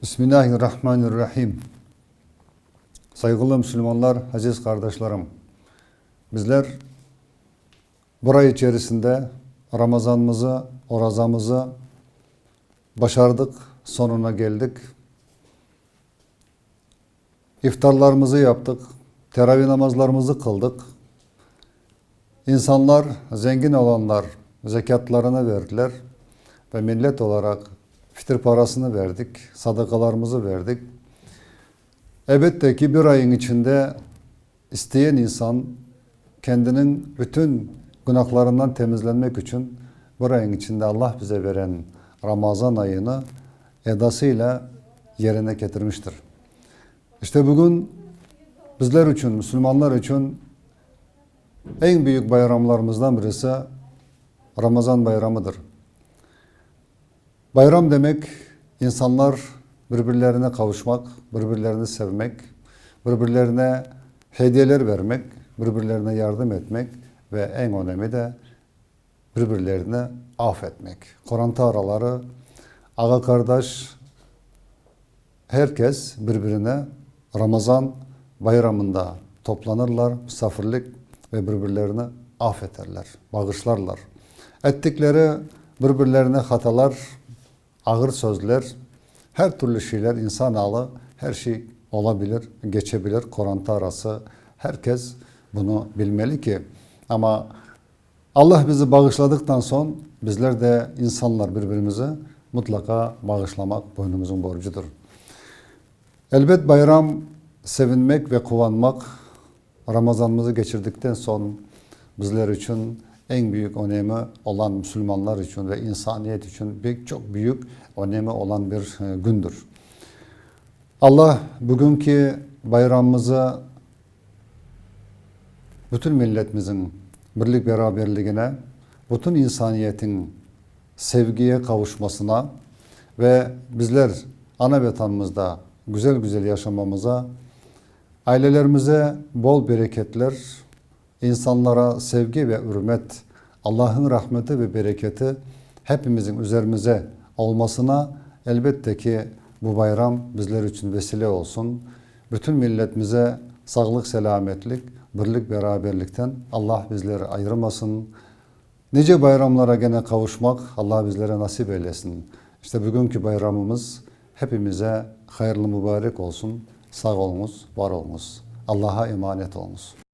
Bismillahirrahmanirrahim. Sayğılı müsülmanlar, aziz qardaşlarım! Bizler bir ay içerisinde Ramazanımızı, orazamızı başardıq, soñuna keldik. İftarlarımızı yaptıq, teravi namazlarımızı qıldıq. İnsanlar, zengin olanlar zekâtlarını berdiler ve millet olaraq fitir parasını berdik, sadaqalarımızı berdik. Elbette ki, bir ayıñ içinde isteyen insan kendiniñ bütün günahlarından temizlenmek içün bir ayıñ içinde Allah bize veren Ramazan ayını edasıyla yerine ketirmiştir. İşte bugün bizler içün, müsülmanlar içün eñ büyük bayramlarımızdan birisi Ramazan bayramıdır. Bayram demek, insanlar bir-birlerine qavuşmaq, bir-birlerini sevmek, bir-birlerine hediyeler bermek, bir-birlerine yardım etmek ve eñ önemi de bir-birlerini af etmek. Qoranta araları, ağa-qardaş, her kes bir-birine Ramazan bayramında toplanırlar, misafirlik ve bir-birlerini af eterler, bağışlarlar. Ettikleri bir-birlerine hatalar, ağır sözler, her türlü şeyler, insan alı, her şey ola bilir, keçe bilir, qoranta arası, her kes bunı bilmeli ki, amma Allah bizi bağışladıqtan soñ, bizler de, insanlar, bir-birimizi mutlaqa bağışlamaq boynumızıñ borcudır. Elbet, bayram, sevinmek ve quvanmaq, Ramazanımızı keçirdikten soñ bizler içün eñ büyük önemi olan, musulmanlar içün ve insaniyet içün pek çoq büyük önemi olan bir kündir. Allah bugünki bayramımızı bütün milletimizniñ birlik-beraberligine, bütün insaniyetniñ sevgiye qavuşmasına ve bizler ana Vetanımızda güzel-güzel yaşamamıza, ailelerimize bol bereketler, insanlara sevgi ve ürmet, Allahnıñ rahmeti ve bereketi hepimizniñ üzerimize olmasına, elbette ki, bu bayram bizler içün vesile olsun. Bütün milletimize sağlıq-selâmetlik, birlik-beraberlikten Allah bizleri ayırmasın. Nice bayramlara gene qavuşmaq Allah bizlere nasip eylesin. İşte bugünki bayramımız hepimize hayırlı-mubarek olsun. Sağ oluñız, var oluñız. Allaha emanet oluñız.